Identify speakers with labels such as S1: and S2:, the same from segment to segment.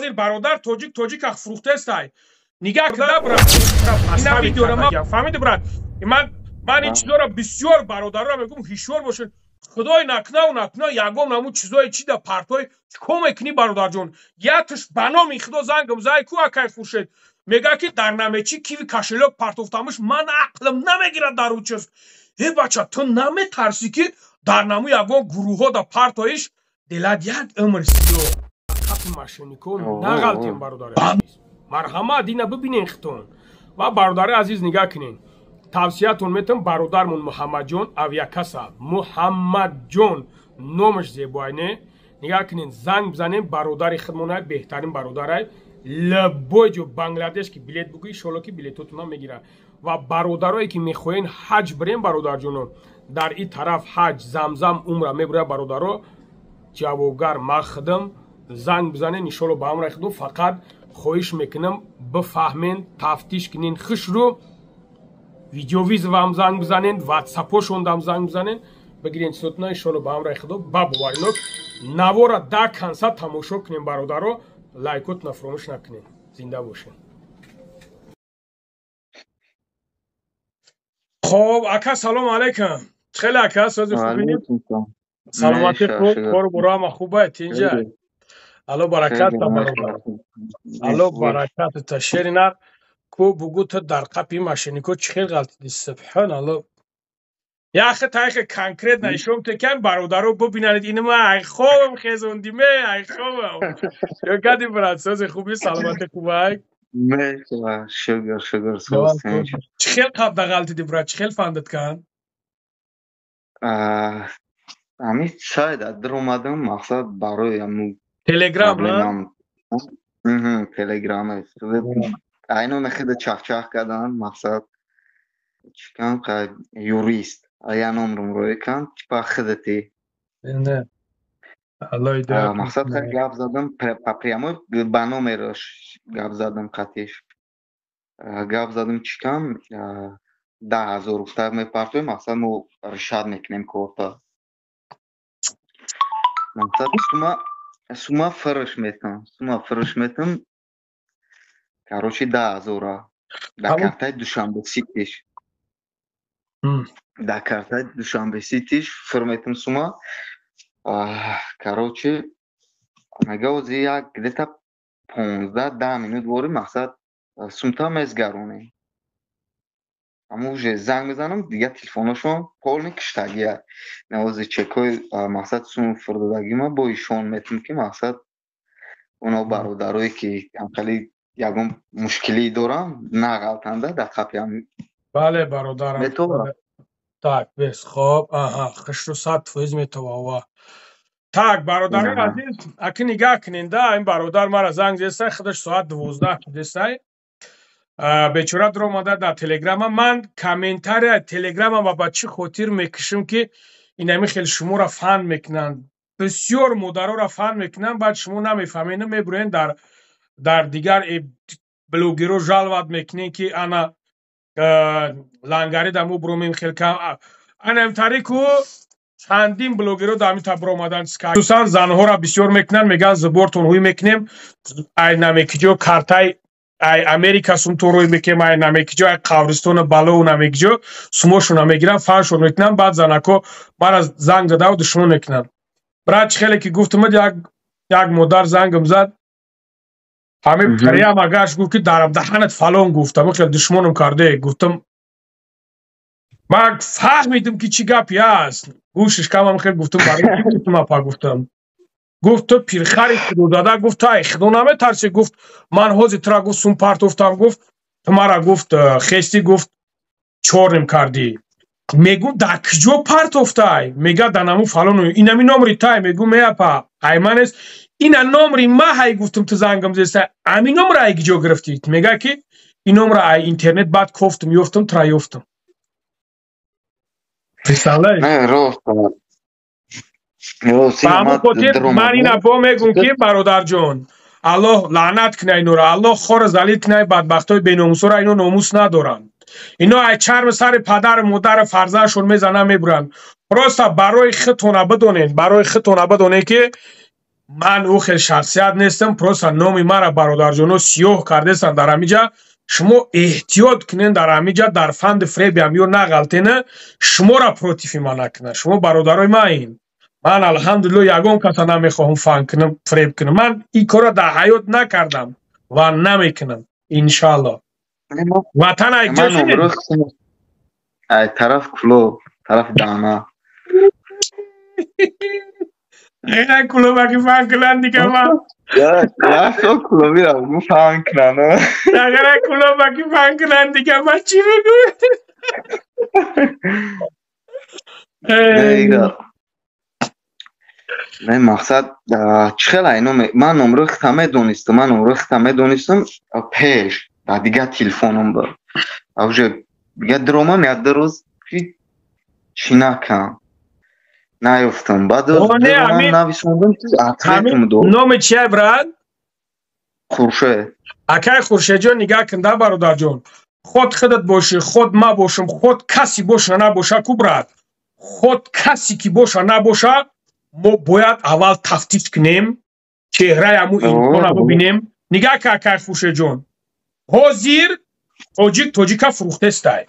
S1: Ҳозир бародар тоҷик тоҷика фурӯхтестай. Нигаҳ кида, брат. Ина видеора ма фаҳмиди, брат. Ман ин чизоро бисёр бародарро мегӯм, ҳушёр бошед. Худой накунаву накуна, ягон намун чизое чи да партой чикор мекунӣ, бародарҷон? Ятш ба номи Худо зангам зай ку, акай Хуршед. Мега ки дар намечи киви кошелёк партофтамш, ман ақлам намегирад дар ӯ чиз. Э бача, ту наметарсӣ, ки дар наму ягон гурӯҳҳо да партоиш делад як умр сиё қапи мошеннико нағалтем, бародари азиз. Марҳамат, ина бибинен хитон. Ва бародари азиз, нигаҳ кунен. Тавсиятон метам, бародармон Муҳаммадҷон авиакаса. Муҳаммадҷон номаш зебоай, не? Нигаҳ кунен, занг бизанем бародари худмонай, беҳтарин бародарай. Любой ҷо Бангладеш ки билет бугӯ, иншолло ки билетотонам мегирад. Ва бародарое ки мехоҳен ҳаҷ бирем, бародарҷоно, дар ин тараф ҳаҷ, замзам, умра мебурад, бародаро, ҷавобгар махдам, занг бизанен, иншолло ба ҳамраи худо. Фақат хоҳиш мекунам, бифаҳмен, тафтиш кунен хушрӯ, видеовызовам занг бизанен, ватсапошондам занг бизанен, бигирен чизотона, иншолло ба ҳамраи худо. Ба боваринок навора да конца тамошо кунем, бародаро, лайкотона фуромӯш накунем. Зинда бошем. Хоб, ака, салому алайкум. Хеле ака, сози хубӣ? Саломатӣ хуб, кору боро ҳама хуба, тинҷа. Алло баракат та, бародар. Алло баракат та, шери нар. Ку бугу, ту дар қапи мошеннико чӣ хел ғалтидӣ? Субҳоналло. Яхе таихе конкретно ишом текан, бародаро бубинанед, ин ма ай хобам хезондиме, ай хобам. Ё кади, брат, сози хубӣ, саломатӣ хубай?
S2: Шукр, шукр, соз.
S1: Чӣ хел қабда ғалтидӣ, брат, чӣ хел фандат кан?
S2: Ҳамин сайт даромадам, мақсад барои ҳамун
S1: Телеграм?
S2: Телеграм. Айно нахида чахчах кардан, мақсад чикан юрист я номрум рӯй кан, типа хидати. Мақсад гап задам по прямой, ба номераш гап задам, қатиш гап задам, чикан 10 000 рубта мепартоем, мақсад мо решать мекунем корта. Мақсад сума фириш метам, сума фириш метам, короче, 10 000-а дар картаи Душанбе Ситиш, дар картаи Душанбе Ситиш фир метам сума. Короче, мега ози як где-то 15 10 минут вори, мақсад сумта мезгаронем. Ама уже занг мезанам, дигар телефоношон полный киштагия. Навози чекои, мақсад сум фурдодагима бо ишон метам, ки мақсад оно бародарое ки хеле ягон мушкилӣ дорам, нағалтанда дар қапиам.
S1: Бале, бародарам. Так, бес, хоб, аҳа, хушрӯ, 100% метова. Так, бародари азиз, аки нигаҳ кунен да, ин бародар мара занг зестай, худаш соат 12 дестай. Бечора даромада дар телеграма. Ман комментария телеграма ба чӣ хотир мекушам, ки инами хел шуморо фан мекунанд, бисёр модароро фан мекунанд, баъд шумо намефаҳмену мебурен дар дигар блогеро жаловать мекунен, ки ана лангари да мо буромем хел анам тарику чандин блогеро дар ҳамин та буромадан. Хусусан занҳоро бисёр мекунанд, мегӯянд сбортон ҳуй мекунем, ай намекиҷо картаи ай Америка сумтон рӯй мекунем, ай намекиҷо, ай қабристону балову намекиҷо сумошона мегиранд, фаншон мекунанд. Баъд занако мара занг задаву душмон мекунанд. Брат, чӣ хеле ки гуфтумад, як модар зангам зад, ҳамин прямо гаш гуфт, ки дар даҳанат фалон гуфт, ҳамин хел душмонам карде. Гуфтам, ман фаҳмидам, ки чӣ гапи аст, гӯшиш камам хел гуфтам, барои гуфтам, апа, гуфтам. Гуфт, ту пирхари худодада, гуфт, ту ай худо наметарсӣ? Гуфт, ман ҳозир тура, гуфт, сум партофтам, гуфт, ту мара, гуфт, хестӣ, гуфт, чорним кардӣ. Мегум, дар куҷо партофтай? Мега, дар наму фалону инами номри тай. Мегум, меапа, ай ман нест, ина номри ма ҳай. Гуфтам, ту зангам зеста, ами номра ай куҷо гирифтӣ? Мега, ки ин номра ай интернет баъд кофтум, ёфтум, тура ёфтум. Представляешь? Ба ҳамон хотир ман ина бо мегум, ки бародарҷон, Аллоҳ лаънат кунай инора, Аллоҳ хора залил кунай бадбахтои беномусора. Ино номус надоранд, ино ай чарми сари падару модару фарзандшон мезананд, мебуранд. Просто барои худтона бидонед, барои худтона бидонед, ки Ман ӯ хел шахсият нестам, просто номи мара бародарҷоно сиёҳ кардестан дар ҳамиҷа. Шумо эҳтиёт кунен дар ҳамиҷа, дар фанди фребиам ё нағалтена, шуморо против и ман накунад. Шумо бародарои маин. Ман алҳамдулилло ягон каса намехоҳам фан кунам, фреб кунам. Ман ин корро дар ҳаёт накардам ва намекунам, иншаалло. Ватан айҷо?
S2: Ай тараф Кулоб, тараф Дана.
S1: Кулобаки фан кунанд дига ман.
S2: Кулобира фан кунанд.
S1: Агара кулобаки фан кунанд дига ман чӣ бигӯям?
S2: Не, мақсад чӣ хел айно ман номро хита медонистам, ман номро хита медонистам пеш, дар дигар телефоном буд. А уже дига диромам як ду рӯз чӣ накам. Наёфтам. Баъд нависондам, ответам дод.
S1: Номи чия, брат?
S2: Хуршед.
S1: Акай Хуршедҷон, нигаҳ кун да, бародарҷон. Худ худат бошӣ, худ ма бошам, худ каси боша набоша ку, брат. Худ каси ки боша набоша, мо бояд аввал тафтиш кунем, чеҳраи ҳамун инсона бибинем. Нигаҳ кун, акай Хуршедҷон. Ҳозир тоҷик тоҷика фурӯхтестай.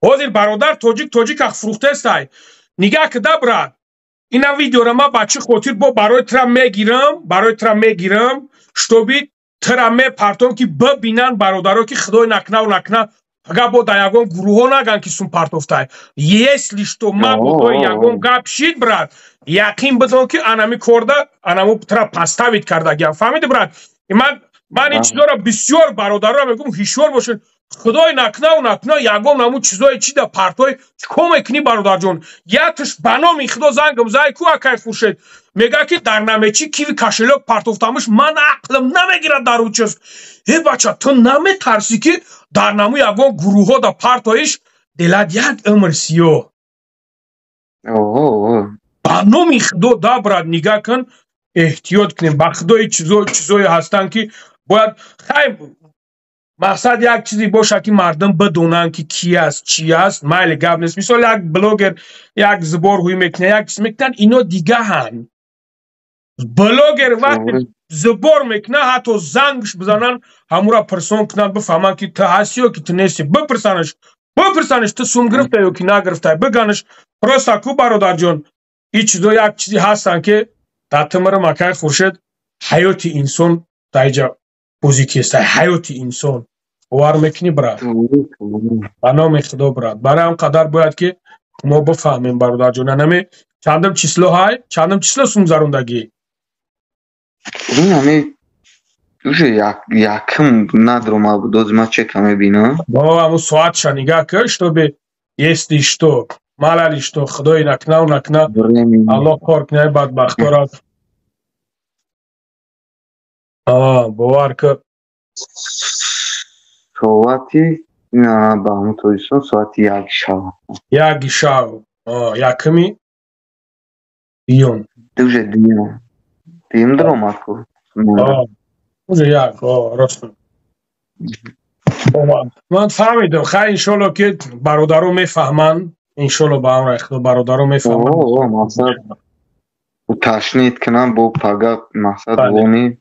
S1: Ҳозир бародар тоҷик тоҷика фурӯхтестай. Нигаҳ куда, брат. Ина видеора ма ба чӣ хотир бо барои тра мегирам, барои тра мегирам, чтобы тра мепартом ки бибинанд бародаро, ки худой накунаву накуна, агар бо дар ягон гурӯҳҳо наган ки сум партофтай. Если что ма бо тои ягон гап шид, брат, яқин бидон ки анами корда анаму тра поставить кардагиам. Фаҳмиди, брат? Ман ин чизоро бисёр бародароро мегӯм, ҳушёр бошед. Худой накунаву накуна ягон наму чизое чи да партой чикор мекунӣ, бародарҷон? Ятш ба номи худо зангам зай ку акай Хуршед. Мега ки дар намечи киви кошелёк партофтамш, ман ақлам намегирад дар ӯ чиз. Э бача, ту наметарсӣ ки дар наму ягон гурӯҳҳо да партоиш делад як умр сиёҳ? Ба номи худо да, брат, нигаҳ кун, эҳтиёт кунем. Ба худои чизое ҳастанд ки бояд хай мақсад як чизе бошад ки мардум бидонанд ки ки аст, чӣ аст, майли, гап нест. Мисол, як блогер як збор ҳуй мекунад, як чиз мекунад, ино дигаҳанд. Блогер вақте збор мекунад, ҳатто зангш бизананд, ҳамура пирсон кунанд, бифаҳманд ки ту ҳастӣ ё ки ту нестӣ. Бипирсанаш, бипирсанаш, ту сум гирифта ё ки нагирифта, биганаш. Просто ку, бародарҷон, ин чизо як чизе ҳастанд ки дар тумрам, акай Хуршед, ҳаёти инсон дар иҷа бозӣ кеста, ҳаёти инсон. Бовар мекунӣ, брат? Ба номи худо, брат. Барои ҳам қадар бояд ки мо бифаҳмем, бародарҷон. Анаме чандум число ҳай? Чандум число сум зарундагӣ?
S2: Ами уже якм надрома буд, ози ма чека мебинам.
S1: Ҳамун соатша нигаҳ кун, чтобы если что, мало ли что, худои накунаву накуна, аллоҳ кор кунад бадбахтора. Бовар ку.
S2: Соати ба ҳамун Тоҷикистон соати 1 шав.
S1: 1 шав, 1-уми июн.
S2: Уже дуюм. Дуюм даромад ку.
S1: Уже як, рост. Ман фаҳмидам. Хай, иншолло ки бародаро мефаҳманд. Иншолло, ба амри худо, бародаро мефаҳманд.
S2: Мақсад уточнить кунам бо пага, мақсад вони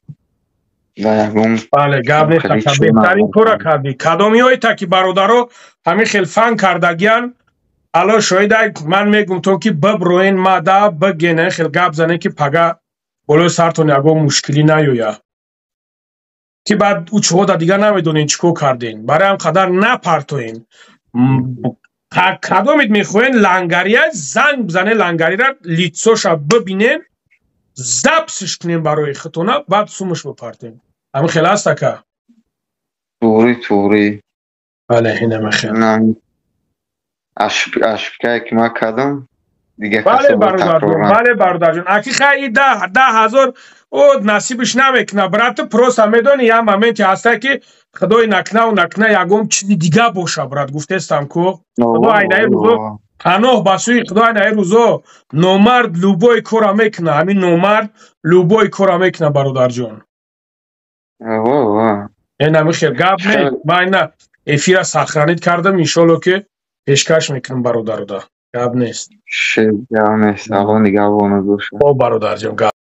S1: Бале, гап нест, беҳтарин кора кардӣ. Кадомиҳоета ки бародаро ҳамин хел фан кардагиян, алло шоҳида, ман мегум то ки биброен мада бигена, хел гап занен ки пага болои сартон ягон мушкилӣ наёяд. Ки баъд ӯ чиҳода дигар намедонен чӣ кор карден. Барои ҳам қадар напартоен. Кадомит мехоҳен лангария, занг бизанен лангарира, лицо ша бибинен, запись ш кунем барои худтона, баъд сумаш бипартем. Ҳамин хел аст, ака?
S2: Туғри, туғри.
S1: Бале, инама хел.
S2: Ошибка е ки ман кардам, дига
S1: Бале, бародарҷон, бале, бародарҷон. Аки хай, и 10,000 о насибиш намекуна, брат. Просто медони, як моменте ҳаста ки худои накунаву накуна ягон чизи дига боша, брат, гуфтестам ку. Худо айнаи рӯзо паноҳ ба сӯи худо, айнаи рӯзо номард любой кора мекуна, ҳамин номард любой кора мекуна, бародарҷон. Энами хел гап не. Ман ина эфира сохранить кардам, иншолло ки пешкаш мекунам бародаруда. Гап нест.
S2: Гап нест, алло нигаҳбонат бошад.
S1: Хоб, бародарҷон, гап.